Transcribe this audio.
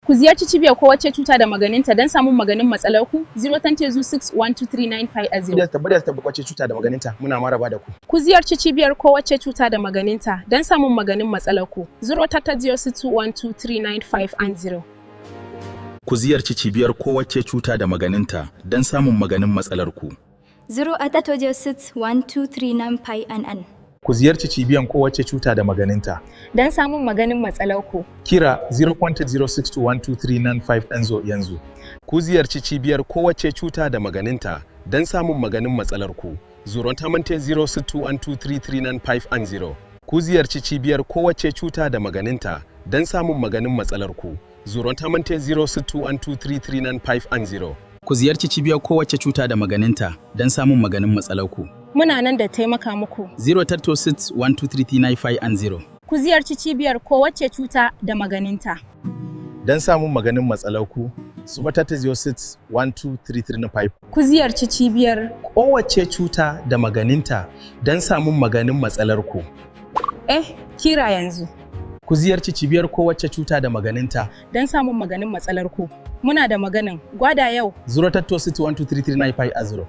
Ku ziyarci cibiyar kowace cuta da maganinta don samun maganin matsalar ku 010612395. Tabbata tabbace cuta da maganinta, muna maraba da ku. Ku ziyarci cibiyar kowace cuta da maganinta don samun maganin matsalar ku 080612395. Ku ziyarci cibiyar kowace cuta da maganinta don samun maganin matsalar ku. 080612395. Ku ziyarci cibiyar kowace cuta da maganinta. Don samun maganin matsalar ku. Kira 0.0621239 yanzu yanzu. Ku ziyarci cibiyar kowace cuta da maganinta don samun maganin matsalar ku. 08062123950. Ku ziyarci cibiyar kowace cuta da maganinta don samun maganin matsalar ku. 08062123950. Ku ziyarci cibiyar kowace cuta da maganinta don samun maganin matsalar ku. Muna nan da taimaka muku. 036123950. Ku ziyarci cibiyar kowace cuta da maganinta. Don samun maganin matsalar ku, 036123395. Ku ziyarci cibiyar kowace cuta da maganinta don samun maganin matsalar ku. Kira yanzu. Ku ziyarci cibiyar kowace cuta da maganinta don samun maganin matsalar ku. Muna da maganin gwada yau. 036123395.